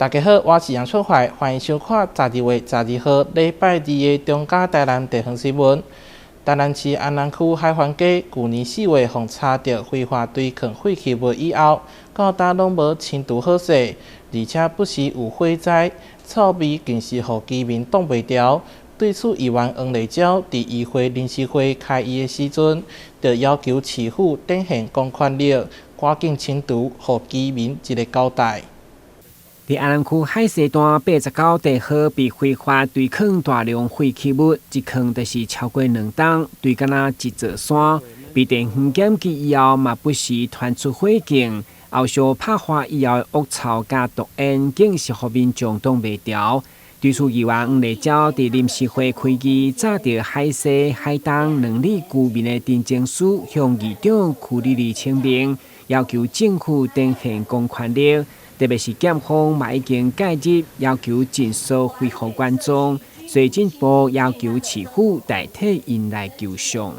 大家好，我是楊春懷，歡迎收看12月12號禮拜二的中嘉台南地方新聞。台南市安南區海環街舊年4月予查著非法堆囥廢棄物以後，到今攏無清除好勢，而且不時有火災，臭味更是予居民擋袂牢。對此，議員黃麗嬌佇議會臨時會開議的時陣，就要求市府展現公權力，趕緊清除，予居民一个交代。佇安南區海西段89地號被非法堆囥大量廢棄物，一囥就是超過2冬，堆敢若一座山。被地方檢舉以後，嘛不時傳出火警，後續拍火以後的惡臭佮毒煙，更是予民眾擋袂牢。對此，議員黃麗嬌佇臨時會開議，紮著海西、海東兩里居民的陳情書，向議長區里里請命，要求政府展現公權力。特別是檢方嘛已經介入，要求盡速恢復原狀，所以進一步要求市府代替𪜶來求償。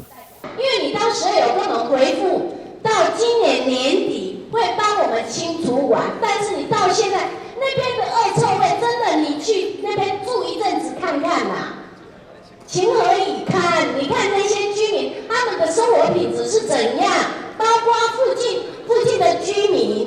因為你當時有跟我們回覆，到今年年底會幫我們清除完，但是你到現在那邊的惡臭味，真的你去那邊住一陣子看看啦，情何以堪？你看那些居民，他們的生活品質是怎樣？包括附近的居民。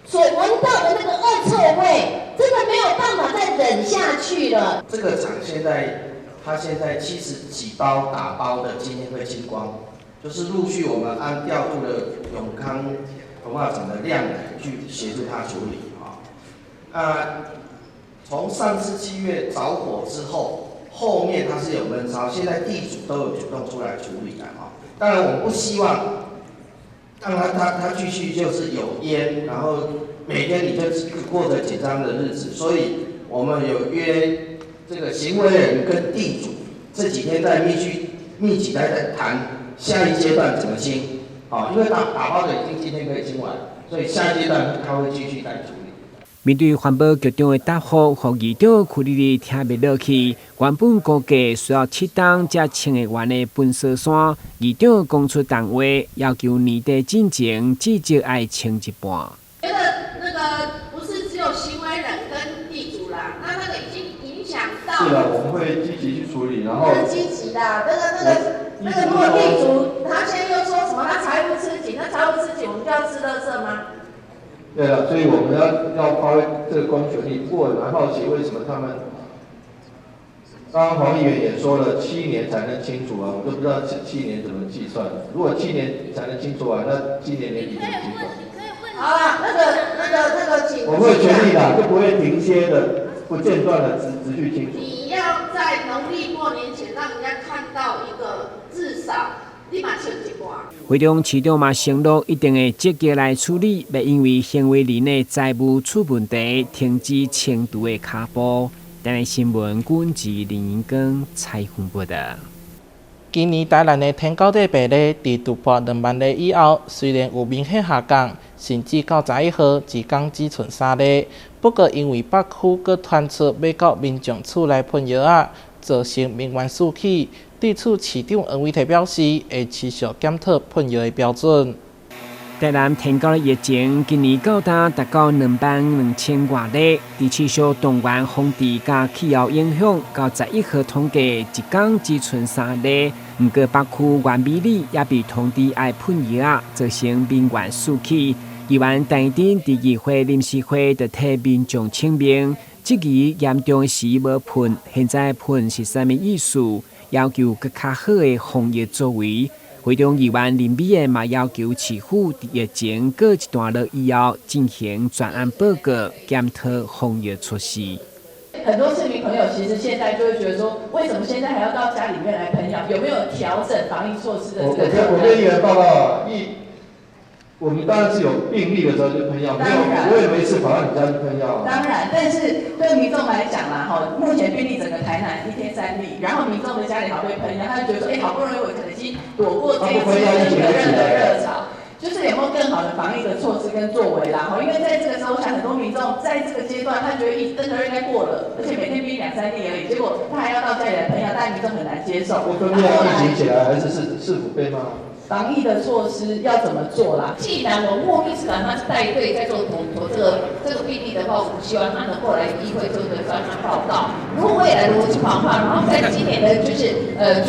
所聞到的那個惡臭味，真的沒有辦法再忍下去了。這個廠現在，它現在70幾包打包的，今天會清光，就是陸續我們按調度的永康焚化廠的量來去協助它處理啊。啊，從上次7月著火之後，後面它是有悶燒，現在地主都有主動出來處理了啊。當然，我們不希望讓他繼續就是有煙，然後每天你就過着緊張的日子，所以我們有約這個行為人跟地主這幾天在密集在談下一階段怎麼清，好，因為打包的已經今天可以清完，所以下一階段他會繼續再處理。面對環保局長的答覆，予議長區里里聽袂落去。原本估計需要7冬才清會完的焚燒山，議長講出重話，要求年底進前至少愛清一半。覺得那個不是只有行為人跟地主啦，那個已經影響到。是的，我們會積極去處理，然後。很積極的，那個如果地主他現在又說什麼他財務吃緊，那財務吃緊，我們就要吃垃圾嗎？對了，所以我們要發揮這個公權力。不過我蠻好奇，為什麼他們剛剛黃議員也說了7年才能清除啊，我都不知道七年怎麼計算。如果七年才能清除完，那今年年底怎麼清除？好了，那個，請。我們會全力的，就不會停歇的，不間斷的持續清除。你要在農曆過年前讓人家看到一個至少。會中市長嘛承諾一定會積極來處理，袂因為行為人的財務出問題停止清除的跤步。台南新聞阮是林英光採訪報道。今年台南的天狗日病例佇突破2萬例以後，雖然有明顯下降，甚至到11號一工只賰3例。不過因為北區閣傳出欲到民眾厝內噴藥仔，造成民怨四起。對此，市長黃偉哲表示，會持續檢討噴藥的標準。台南天狗的疫情今年到今達到22,000外例，佇持續動員防治佮氣候影響，到11號統計一工只賰3例。毋過北區原美里也被通知愛噴藥仔，造成民怨四起。議員陳丁佇議會臨時會就替民眾請命，質疑嚴重時無噴，現在噴是啥物意思？要求閣較好的防疫作為。會中議員林美燕嘛要求市府佇疫情過一段落以後，進行專案報告，檢討防疫措施。很多市民朋友其實現在就會覺得說，為什麼現在還要到家裡面來噴藥？有沒有調整防疫措施的這個？我跟議員報告，我們當然是有病例的時候就噴藥，沒有不會沒事跑到你家去噴藥。當然，但是對民眾來講啦，哈，目前病例整個台南一天3例，然後民眾的家裡好被噴藥，他就覺得說，哎，好不容易我可能已經躲過這一次登革熱的熱潮，就是有沒有更好的防疫的措施跟作為啦？哈，因為在這個時候，我想很多民眾在這個階段，他覺得一登革熱應該過了，而且每天病兩三例而已，結果他還要到家裡來噴藥，但民眾很難接受。我分辨疫情起來還是市府被罵？防疫的措施要怎麼做啦？既然我們目的是讓他是帶隊在做統籌這個病例的話，我們希望他能夠來議會做一個專案報告。如果未來如果去防範，然後在今年的就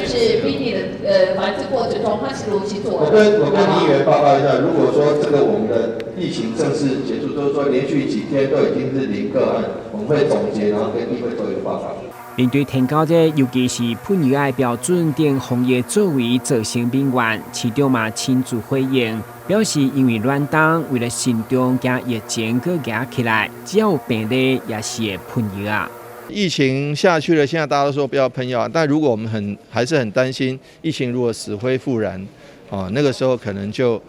是病例的防治過程中，他是如何去做？我跟議員報告一下，如果說這個我們的疫情正式結束，就是說連續幾天都已經是零個案，我們會總結，然後跟議會做一個報告。面對天狗這，尤其是噴藥的標準等防疫作為造成民怨，市長嘛親自回應，表示因為暖冬，為了慎重驚疫情閣夯起來，只要有病例也是會噴藥啊。疫情下去了，現在大家都說不要噴藥，但如果我們還是很擔心疫情如果死灰復燃，哦，那個時候可能就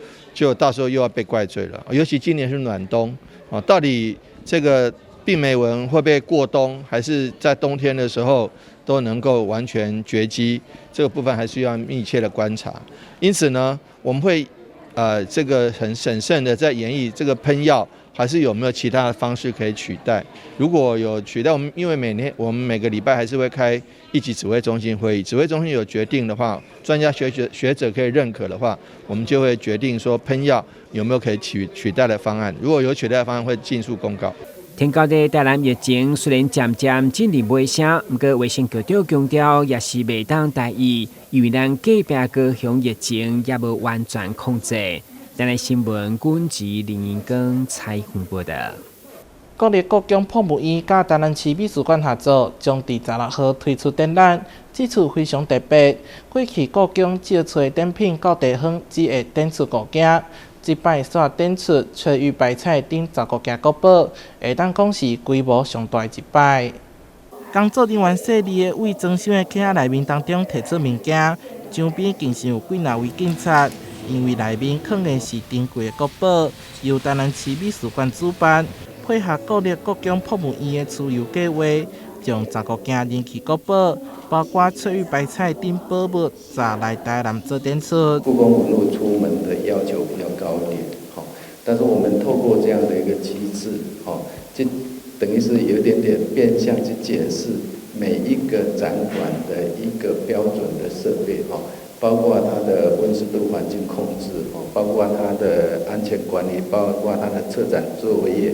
到時候又要被怪罪了。尤其今年是暖冬，啊，到底這個病媒蚊會不會過冬，還是在冬天的時候都能夠完全絕跡？這個部分還是要密切的觀察。因此呢，我們會這個很審慎的在研議這個噴藥，還是有沒有其他的方式可以取代？如果有取代，我們因為每年我們每個禮拜還是會開一級指揮中心會議，指揮中心有決定的話，專家學者可以認可的話，我們就會決定說噴藥有沒有可以取代的方案。如果有取代的方案，會盡速公告。天狗這台南疫情雖然漸漸進入尾聲，毋過衛生局長強調，也是袂當大意，因為咱隔壁高雄疫情猶無完全控制。台南新聞，軍籍林英光採訪報道。國立故宮博物院佮台南市美術館合作，將佇16號推出展覽。這次非常特別，過去故宮借出的展品到地方只會展出五件，這擺煞展出翠玉白菜等15件國寶，會當講是規模上大的一擺。工作人員細膩的為裝箱的盒仔內面當中提出物件，牆邊更是有幾若位警察，因為內面囥的是珍貴的國寶，由台南市美術館主辦，配合國立故宮博物院的出遊計劃，將15件人氣國寶，包括翠玉白菜等寶物，載來台南做展出。故宮文物出門的要求比較高一點，但是我們透過這樣的一個機制，就等於是有點點變相去檢視每一個展館的一個標準的設備，包括它的溫濕度環境控制，包括它的安全管理，包括它的策展作業。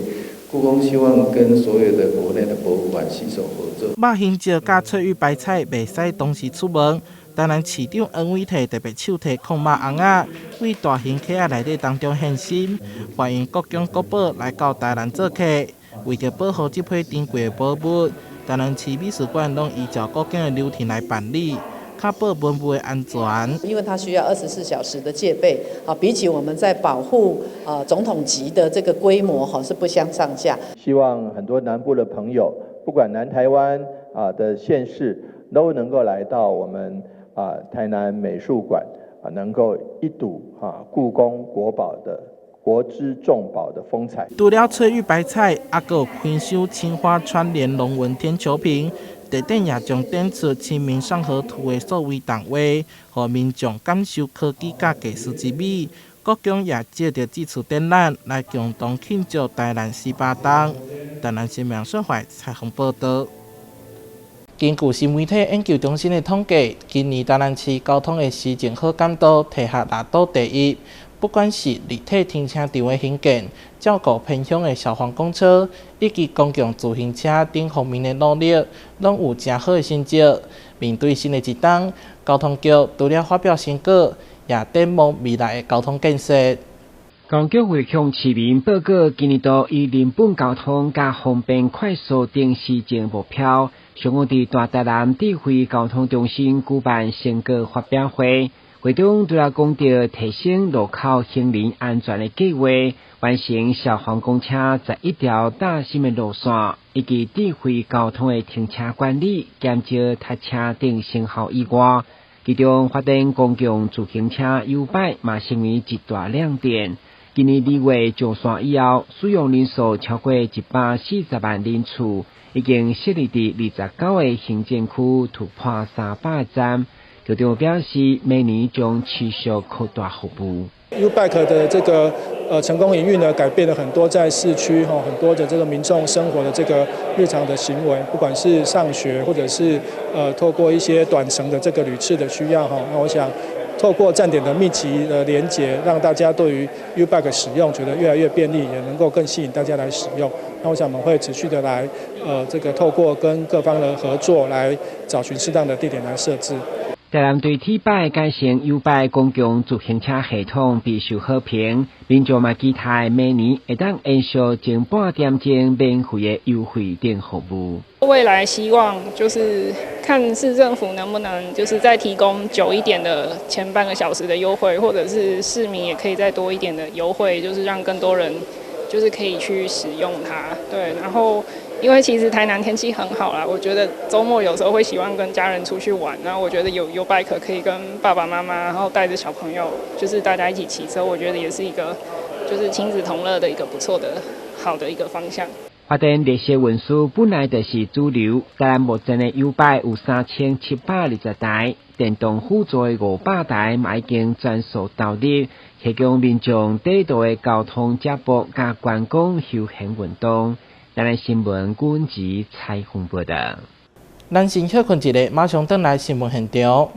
故宮希望跟所有的國內的博物館攜手合作。肉形石佮翠玉白菜袂使同時出門，台南市長黃偉哲特別手提炕肉甕仔，對大型盒仔內底當中現身，歡迎故宮國寶來到台南做客。為著保護這批珍貴的寶物，台南市美術館攏依照故宮的流程來辦理，確保文物的安全。因為它需要24小時的戒備，啊，比起我們在保護總統級的這個規模，哈，是不相上下。希望很多南部的朋友，不管南台灣啊的縣市，都能夠來到我們啊台南美術館啊，能夠一睹啊故宮國寶的國之重寶的風采。除了翠玉白菜，猶閣有熏修青花串連龍紋天球瓶。地點也將展出《清明上河圖》的數位動畫，予民眾感受科技佮藝術之美。故宮也藉著這次展覽來共同慶祝台南48冬。台南新聞小懷採訪報道。根據新媒體研究中心的統計，今年台南市交通的市政好感度提予六都第一。不管是立體停車場的興建、照顧偏鄉的消防公車，以及公共自行車等方面的努力，攏有誠好的成績。面對新的一冬，交通局除了發表成果，也展望未來的交通建設。交通局會向市民報告，今年度以人本交通佮方便快速等施政目標，上午佇大台南智慧交通中心舉辦成果發表會。會中除了講著提升路口行人安全的計劃，完成消防公車11條嶄新的路線，以及智慧交通的停車管理、減少塞車等成效以外，其中發展公共自行車 YouBike 嘛成為一大亮點。今年2月上線以後，使用人數超過140萬人次，已經設立佇29個行政區突破300站。局長表示，明年將持續擴大服務。 YouBike 的這個成功營運呢，改變了很多在市區哈很多的這個民眾生活的這個日常的行為，不管是上學或者是透過一些短程的這個旅次的需要哈，那我想透過站點的密集的連結，讓大家對於 YouBike 使用覺得越來越便利，也能夠更吸引大家來使用。那我想我們會持續的來，這個透過跟各方的合作，來找尋適當的地點來設置。台南對鐵擺改成 YouBike 公共自行車系統備受好評，民眾嘛期待明年會當延續前半點鐘免費的優惠等服務。未來希望就是看市政府能不能就是再提供久一點的前半個小時的優惠，或者是市民也可以再多一點的優惠，就是讓更多人就是可以去使用它。對，然後。因為其實台南天氣很好啦，我覺得週末有時候會喜歡跟家人出去玩，然後我覺得有 YouBike 可以跟爸爸媽媽，然後帶着小朋友，就是大家一起騎車，我覺得也是一個就是親子同樂的一個不錯的好的一個方向。發展綠色運輸本來就是主流，台南目前的 YouBike 有3720台，電動輔助的500台嘛已經全數投入，提供民眾短途的交通接駁佮觀光休閒運動。台南新聞阮子采訪報道。咱先歇睏一下，馬上轉來新聞現場。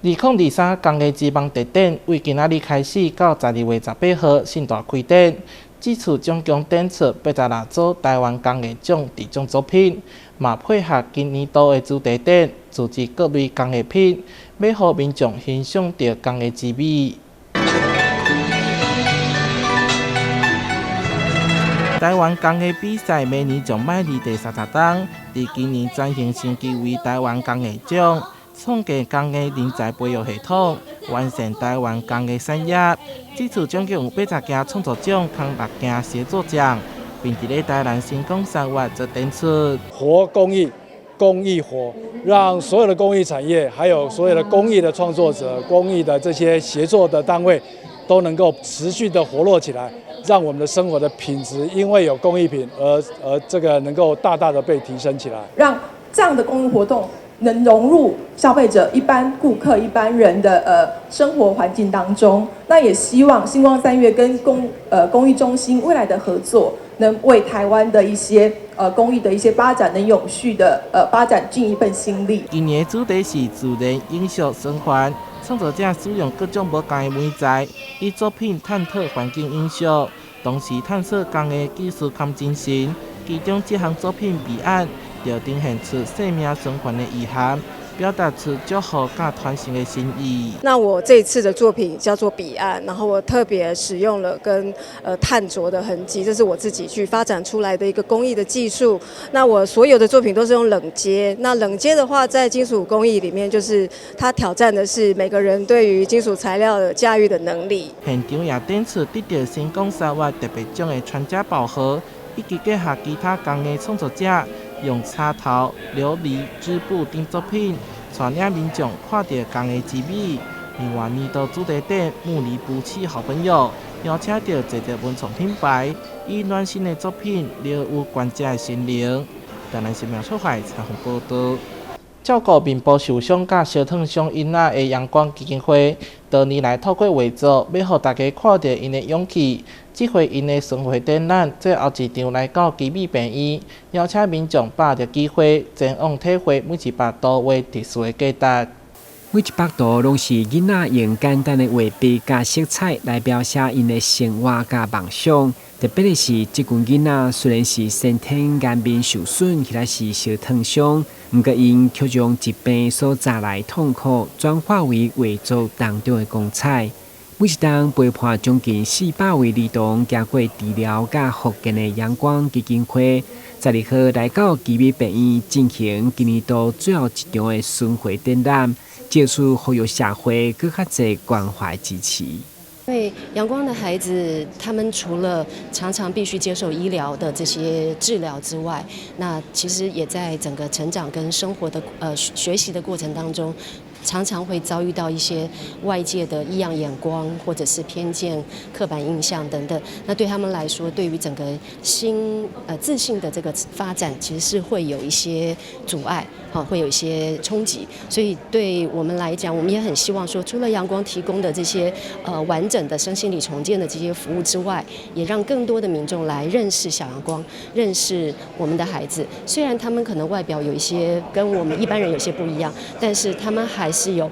2023工藝之夢特展，為今仔日開始到12月18號盛大開展。這次總共展出86組台灣工藝獎得獎作品，嘛配合今年度的主題展，組織各類工藝品，欲予民眾欣賞著工藝之美。台灣工藝比賽明年將邁入第30冬，佇今年轉型升級為台灣工藝獎。創建工藝人才培育系統，完善台灣工藝產業。這次總共有80件創作獎，共6件協作獎，並佇咧台南星光三月做展出。活工藝，工藝活，讓所有的工藝產業，還有所有的工藝的創作者、工藝的這些協作的單位，都能夠持續的活絡起來，讓我們的生活的品質，因為有工藝品而這個能夠大大的被提升起來。讓這樣的工藝活動能融入消費者、一般顧客、一般人的生活環境當中，那也希望新光三越跟工藝中心未來的合作，能為台灣的一些工藝的一些發展，能永續的發展盡一份心力。今年主題是自然永續循環，創作者使用各種無仝的媒材，以作品探討環境永續，同時探索工藝技術和精神。其中這項作品《彼岸》就呈現出生命循環的意涵，表達出祝福佮傳承的心意。那我這次的作品叫做《彼岸》，然後我特別使用了跟碳著的痕跡，這是我自己去發展出來的一個工藝的技術。那我所有的作品都是用冷接，那冷接的話，在金屬工藝裡面，就是它挑戰的是每個人對於金屬材料的駕馭的能力。現場也展出得到星光三月特別獎的傳家寶盒，以及結合其他工藝創作者用插頭、琉璃、織布等作品，帶領民眾看著工藝之美。另外，年度主題展“木離不棄好朋友”，邀請著濟濟文創品牌，以暖心的作品療癒觀者的心靈。台南新聞出海採訪報導。照顧面部受傷佮燒燙傷囡仔的陽光基金會，多年來透過畫作，欲予大家看著𪜶的勇氣。這回𪜶的巡迴展覽最後一場來到奇美病院，邀請民眾把握機會前往體會每一幅圖畫特殊的價值。每一幅圖攏是囡仔用簡單的畫筆佮色彩來描寫𪜶的生活佮夢想。特別的是，這群囡仔雖然是先天顏面受損，或者是燒燙傷，毋過𪜶卻將疾病所帶來痛苦轉化為畫作當中的光彩。每一冬陪伴將近400位兒童經過治療佮復健的陽光基金會，12號來到奇美病院進行今年度最後一場的巡迴展覽，借此呼籲社會閣較濟關懷支持。因為陽光的孩子，他們除了常常必須接受醫療的這些治療之外，那其實也在整個成長跟生活的學習的過程當中，常常會遭遇到一些外界的異樣眼光，或者是偏見、刻板印象等等。那對他們來說，對於整個自信的這個發展，其實是會有一些阻礙，好，會有一些衝擊。所以對我們來講，我們也很希望說，除了陽光提供的這些完整的身心理重建的這些服務之外，也讓更多的民眾來認識小陽光，認識我們的孩子。雖然他們可能外表有一些跟我們一般人有些不一樣，但是他們還是有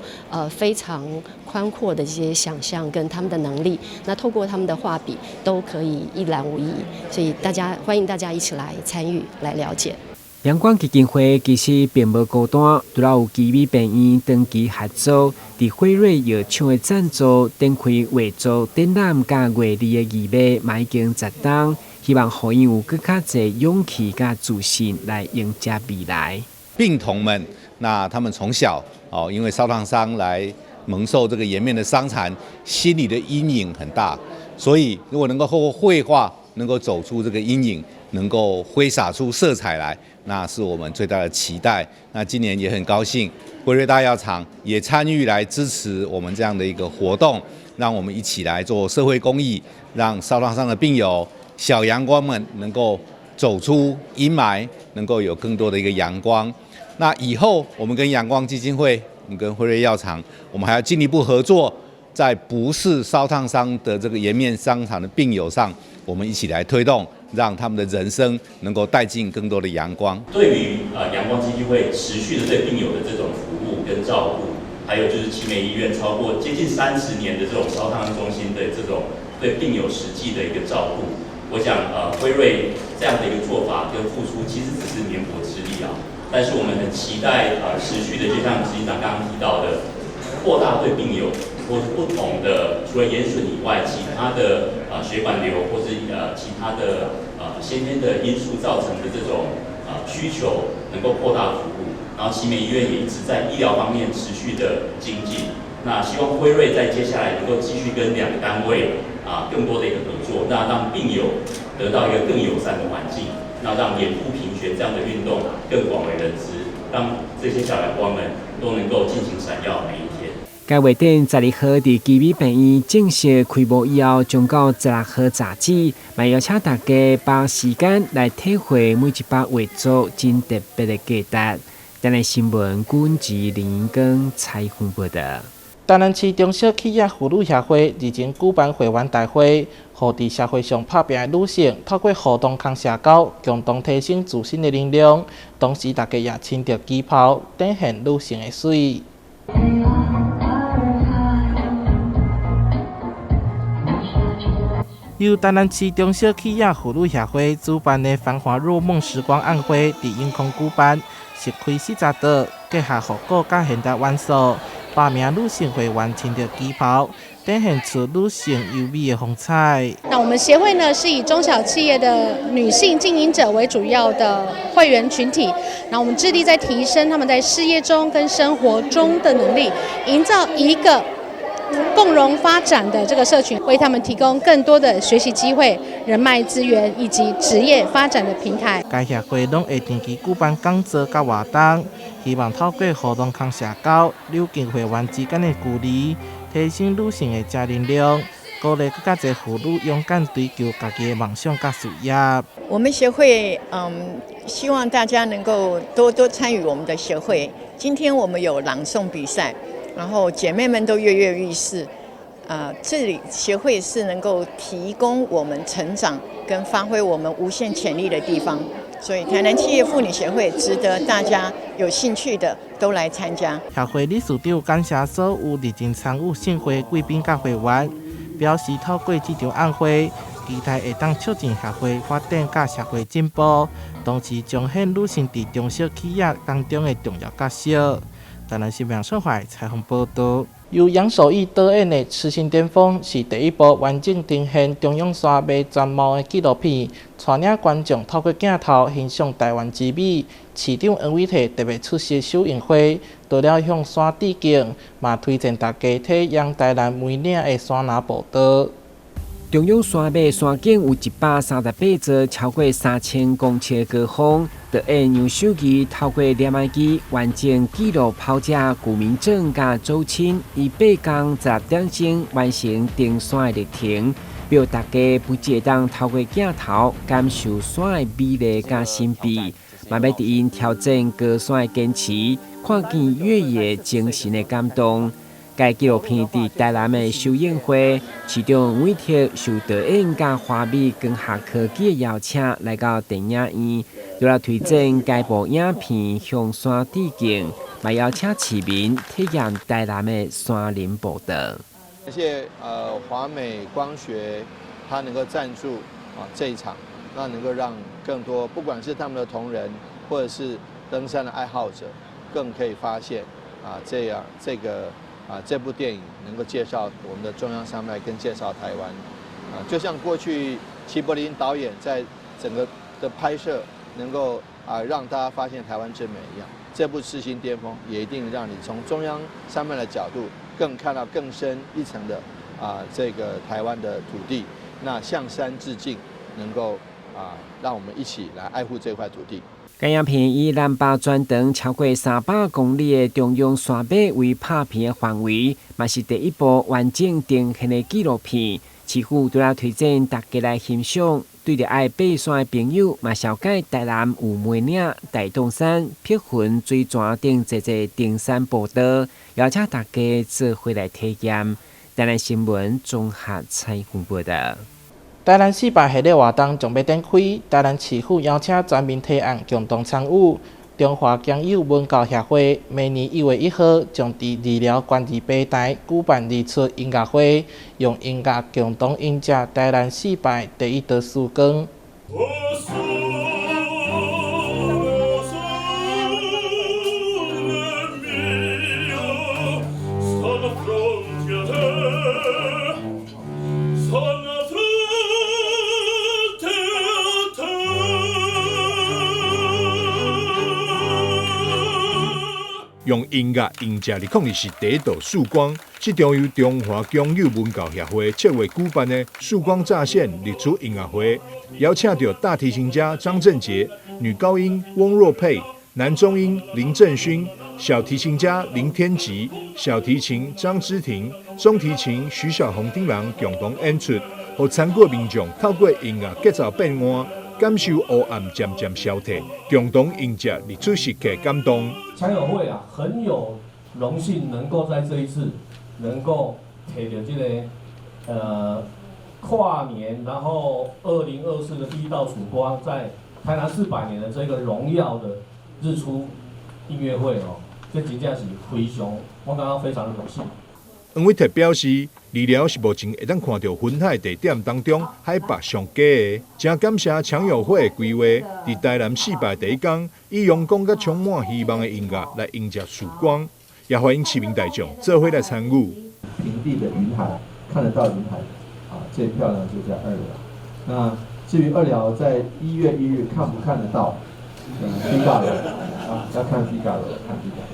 非常寬闊的這些想象跟他們的能力，那透過他們的畫筆都可以一覽無遺，所以大家歡迎大家一起來參與來了解。陽光基金會其實並無孤單，除了有奇美病院長期合作，佇輝瑞藥廠的贊助，展開畫作展覽佮月曆的義賣，嘛已經十冬，希望予𪜶有閣較濟勇氣佮自信來迎接未來。病童們，那他們從小哦，因為燒燙傷來蒙受這個顏面的傷殘，心理的陰影很大，所以如果能夠透過繪畫，能夠走出這個陰影，能夠揮灑出色彩來，那是我們最大的期待。那今年也很高興，輝瑞大藥廠也參與來支持我們這樣的一個活動，讓我們一起來做社會公益，讓燒燙傷的病友小陽光們能夠走出陰霾，能夠有更多的一個陽光。那以後我們跟陽光基金會，我們跟輝瑞藥廠，我們還要進一步合作，在不是燒燙傷的這個顏面傷殘的病友上，我們一起來推動，讓他們的人生能夠帶進更多的陽光。對於陽光基金會持續的對病友的這種服務跟照顧，還有就是奇美醫院超過接近30年的這種燒燙傷中心的這種對病友實際的一個照顧，我想輝瑞這樣的一個做法跟付出，其實只是綿薄之力啊。但是我們很期待持續的，就像執行長剛剛提到的，擴大對病友或是不同的，除了眼損以外，其他的血管瘤或是其他的先天的因素造成的這種需求，能夠擴大服務。然後奇美醫院也一直在醫療方面持續的精進。那希望輝瑞在接下來能夠繼續跟兩個單位更多的一個合作，那讓病友得到一個更友善的環境。那讓眼部平權這樣的運動更廣為人知，讓這些小陽光們都能夠盡情閃耀每一天。該畫展12號佇奇美病院正式開幕以後，將到16號截止，嘛邀請大家把時間來體會每一幅畫作真特別的價值。台南新聞，軍籍林光採訪報道。台南市中小企業婦女協會日前舉辦會員大會，予佇社會上拍拚的女性透過互動劵社交，共同提升自身的能量。同時，大家也穿著旗袍，展現女性的媠。由台南市中小企業婦女協會主辦的繁華入夢時光晚會，佇永康舉辦，實開40桌，結合復古佮現代元素。8名女性會員穿著旗袍，展現出女性優美的風采。那我們協會呢，是以中小企業的女性經營者為主要的會員群體。那我們致力在提升他們在事業中跟生活中的能力，營造一個共榮發展的這個社群，為他們提供更多的學習機會、人脈資源以及職業發展的平台。該協會攏會定期舉辦講座佮活動。希望透過互動劵社交，拉近會員之間的距離，提升女性的正能量，鼓勵閣較濟婦女勇敢追求家己的夢想佮事業。我們協會希望大家能夠多多參與我們的協會。今天我們有朗誦比賽，然後姐妹們都躍躍欲試。這裡協會是能夠提供我們成長跟發揮我們無限潛力的地方。所以台南企業婦女協會值得大家有興趣的都來參加。協會理事長感謝所有熱情參與盛會貴賓佮會員，表示透過這場晚會，期待會當促進協會發展佮社會進步，同時彰顯女性佇中小企業當中的重要角色。台南新聞小懷採訪報道。由楊守義導演的《痴心巔峰》是第一部完整呈現中央山脈全貌的紀錄片，帶領觀眾透過鏡頭欣賞台灣之美。市長黃偉哲特別出席首映會，除了向山致敬，嘛推薦大家體驗台南梅嶺的山林步道。中央山脈山頂有138座超過3000公尺的高峰，導演用手機透過攝影機完整記錄跑者顧明正佮周青以8工10點鐘完成登山的歷程，表大家不只會當透過鏡頭感受山的美麗佮神秘，嘛欲佇𪜶挑戰高山的堅持，看見越野精神的感動。該紀錄片佇台南的首映會，市長委託受導演佮華美光學科技的邀請，來到電影院，除了推薦該部影片向山致敬，嘛邀請市民體驗台南的山林步道。感謝華美光學，他能夠贊助啊這一場，那能夠讓更多不管是他們的同仁，或者是登山的愛好者，更可以發現啊這樣這個。啊，這部電影能夠介紹我們的中央山脈，跟介紹台灣，啊，就像過去齊柏林導演在整個的拍攝，能夠啊讓大家發現台灣之美一樣，這部《赤心巔峰》也一定讓你從中央山脈的角度，更看到更深一層的啊這個台灣的土地。那向山致敬，能夠啊讓我們一起來愛護這塊土地。該影片以南北全長超過300公里的中央山脈為拍片的範圍，嘛是第一部完整呈現的紀錄片。市府除了推薦大家來欣賞，對著愛爬山的朋友，嘛紹介台南有梅嶺、大洞山、碧雲水泉等濟濟登山步道，邀請大家做伙來體驗。台南新聞綜合採訪報導。台南四百系列活動將欲展開，台南市府邀請全民提案共同參與。中華強友文教協會明年1月1號將佇二寮關二平台舉辦日出音樂會，用音樂共同迎接台南四百第一道曙光。用音樂迎接2024第一道曙光。這場由中華強友文教協會策劃舉辦的曙光乍現日出音樂會，邀請著大提琴家張振傑、女高音翁若佩、男中音林正勳、小提琴家林天吉、小提琴張之婷、中提琴徐小紅等人共同演出，予參與民眾透過音樂節奏變換，感受烏暗漸漸消退，共同迎接日出時刻感動。強友會啊，很有榮幸能夠在這一次能夠提著這個跨年，然後2024的第一道曙光，在台南400年的這個榮耀的日出音樂會哦，這真正是非常，我感覺非常的榮幸。黃偉哲表示，二寮是目前會當看著雲海地點當中海拔上高的，誠感謝強友會的規劃，佇台南四百第一工，以陽光佮充滿希望的音樂來迎接曙光，也歡迎市民大眾做伙來參與。平地的雲海看得到雲海，啊，最漂亮就在二寮。那至於二寮在1月1日看不看得到？嗯，Figaro 啊，要看 Figaro，看 Figaro。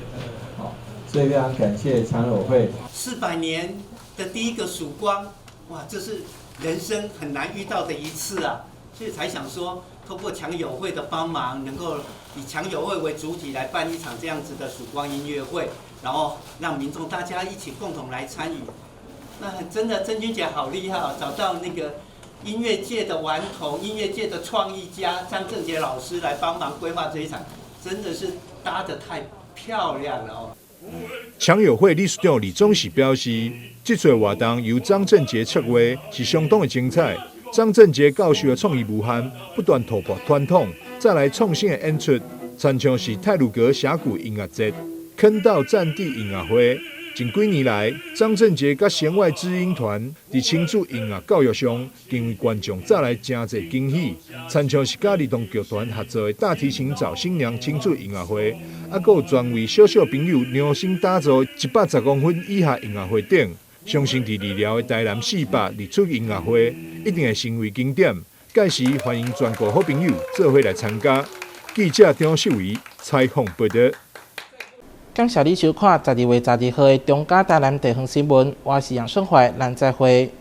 所以非常感謝強友會。400年的第一個曙光，哇，這是人生很難遇到的一次啊！所以才想說，透過強友會的幫忙，能夠以強友會為主體來辦一場這樣子的曙光音樂會，然後讓民眾大家一起共同來參與。那真的真君姐好厲害哦，找到那個音樂界的頑童、音樂界的創意家張正傑老師來幫忙規劃這一場，真的是搭得太漂亮了哦。強友會理事長李宗喜表示，這次活動由張振傑策劃，是相當的精彩。張振傑教授的創意無限，不斷突破傳統，再來創新的演出，親像是太魯閣峽谷音樂節、坑道戰地音樂會、近幾年來，張振傑佮弦外之音團佇親子音樂教育上，更為觀眾帶來誠濟驚喜。親像是佮兒童劇團合作的大提琴找新娘親子音樂會，猶閣有專為小小朋友量身打造110公分以下音樂會等。相信佇二寮的台南400日出音樂會，一定會成為經典。屆時歡迎全國好朋友做伙來參加。記者張秀儀採訪報導。感謝你收看12月12號的中嘉台南地方新聞，我是楊順懷，咱再會。